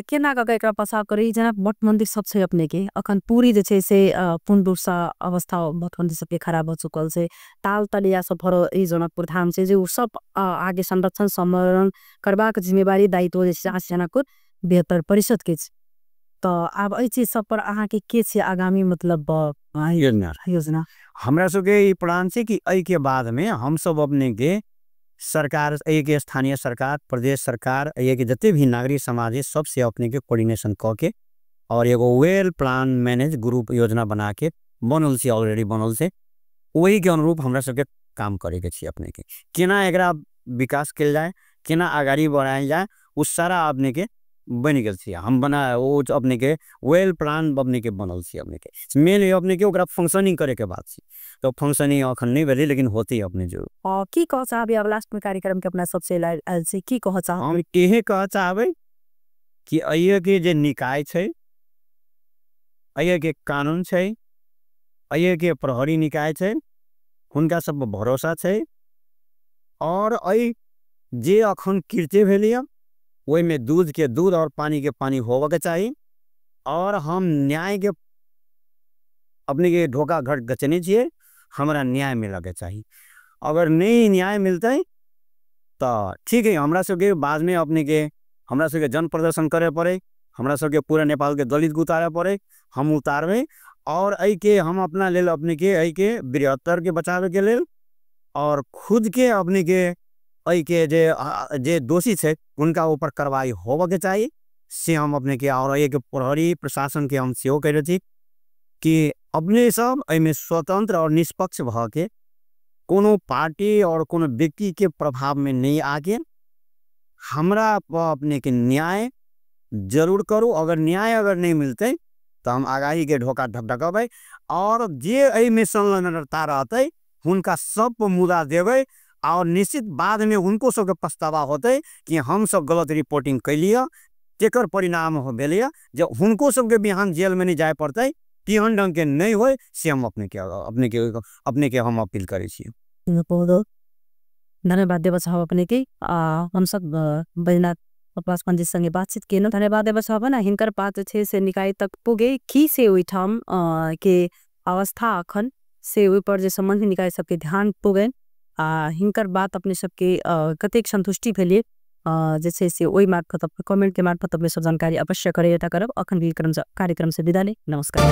केना कऽ एकरा पसाव करी, जेना मठ मंदिर सब छै अपने के अखन पूरी जे छै से पूर्ण रूपसँ अवस्था मठ मंदिर सबके खराब हो चुकल छै, ताल तलिया सब भरल ई जनकपुर धाम छै जे ओ सब आगे संरक्षण संवर्धन करबाक जिम्मेवारी दायित्व जे छै जनकपुर बेहतर परिषद के छै। तऽ आब एहि चीज सब पर अहाँके के छै आगामी मतलब योजना? योजना हमरा सबके ई प्लान छै कि एहिके बादमे हमसब अपनेके सरकार, एहिके स्थानीय सरकार, प्रदेश सरकार, एहिके जते भी नागरिक समाज है सबसे अपनेके कोऑर्डिनेशन कऽ के और एगो वेल प्लान मैनेज ग्रुप योजना बना के बनल छै, ऑलरेडी बनल छै, ओहिके अनुरूप हमरा सबके काम करैके छै अपनेके, केना एकरा विकास कयल जाय, केना अगाड़ी बढ़ायल जाय, ओ सारा अपनेके बनि गेल छै। हम बना ओ अपनेके वेल प्लान अपनेके बनल छै। अपनेके मेन अपनेके ओकरा फंक्शनिंग करैके बात छै, तऽ फंक्शनिंग अखन नहि भेलै लेकिन होतै अपने जरूर। की कहऽ चाहबै आब लास्ट में कार्यक्रम के अपना सबसे आयल छै, की कहऽ चाहबै? हम इहे कहऽ चाहबै कि एहिके जे निकाय छै, एहिके कानून छै, एहिके प्रहरी निकाय छै, हुनका सब पर भरोसा छै, और एहि जे अखन कृत्य भेलैया ओहिमे दूध के दूध और पानी के पानी होबऽ के चाही, और हम न्याय के अपने के ढोका घट गचने छियै, हमरा न्याय मिलऽ के चाही। अगर नहीं न्याय मिलतै तऽ ठीक है, हमरा सबके बादमे अपने के हमरा सबके जन प्रदर्शन करे पड़े, हमरा सबके पूरा नेपाल के दलित उतारे पड़े, हम उतारबै, और एहिके हम अपना लेल अपने के एहिके बृहत्तर के बचाबे के लेल और खुद के अपने के एहिके जे दोषी छै हुनका ऊपर कार्रवाई होबऽ के चाही, से हम अपने के और एहिके प्रहरी प्रशासन के हम सेहो कहि रहल छी कि अपने सब एहिमे स्वतंत्र और निष्पक्ष भऽ के कोनो पार्टी और कोनो व्यक्ति के प्रभाव में नहीं आके हमरा अपने के न्याय जरूर करू। अगर न्याय अगर नहीं मिलतै तऽ हम आगाही के ढोका ढकढकबै और जे एहिमे संलग्नता रहतै हुनका सब पर मुद्दा देबै, और निश्चित बाद में हुनको सबके पछतावा होतै कि हम सब गलत रिपोर्टिंग कैलियै, तेकर परिणाम भेलैया जे हुनको सबके बिहान जेल में नहीं जाय पड़तै, तेहन ढंग के नहीं होय, से हम अपने के हम अपील करै छी। बहुत धन्यवाद देबऽ चाहब अपने के। हम सब बैजनाथ पासवान जी संगे बातचीत केलहुँ, धन्यवाद देबऽ चाहब ने। हिनकर बात जे छै से निकाय तक पुगे की से ओहिठाम के अवस्था अखन से ओहि पर जे संबंधित निकाय सबके ध्यान पुगनि, आ हिनकर बात अपने सबके कतेक संतुष्टि भेलै जे छै से ओहि मार्फत कमेंट के मार्फत अपने सब जानकारी अवश्य करेटा करब। अखन भी कार्यक्रम से विदा ले, नमस्कार।